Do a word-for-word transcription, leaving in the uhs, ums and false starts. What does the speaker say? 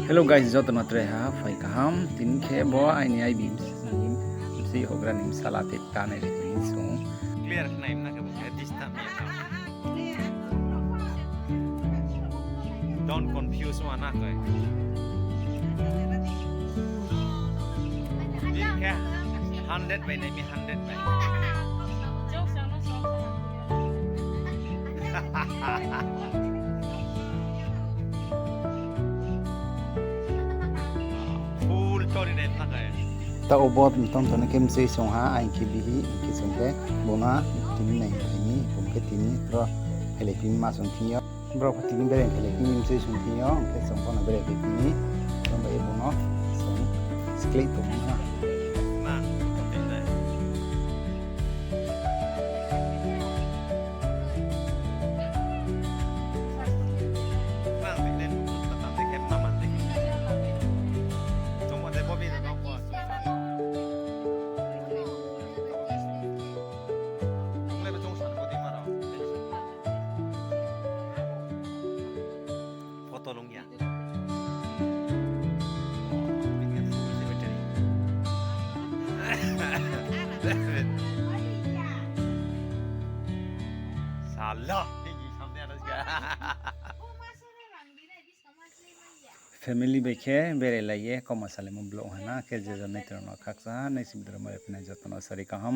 Hello guys, joto no tre ha phai kaham. Tini khe bo aini aibi bsi houhgra ni bsala tei ta nai ri tini sung. Clear khnai mna khe bo khe disturb ya kha. Don't confuse wana khe. Tini khe hundred bai nai mi, hundred bai. Full story nai mna khe. Taoh bo tong tong khe msei sung ha, aini khe bihi, hing khe sung khe bo na tini nai tini, bung khe tini, bro, phailai tini ma sung thing yo. Bro, tini berai phailai tini msei sung thing yo, hing khe sung bo no berai phailai tini, bro, bai bo no sung skleih tong ha. Photo lung ya. Sala, ini samne ada juga. Family bai khe berai lai ye kauma salaimo vlog ha na khe je jon nai tong no khakchang ha nai si bidra mare phinai joto no sari kaham.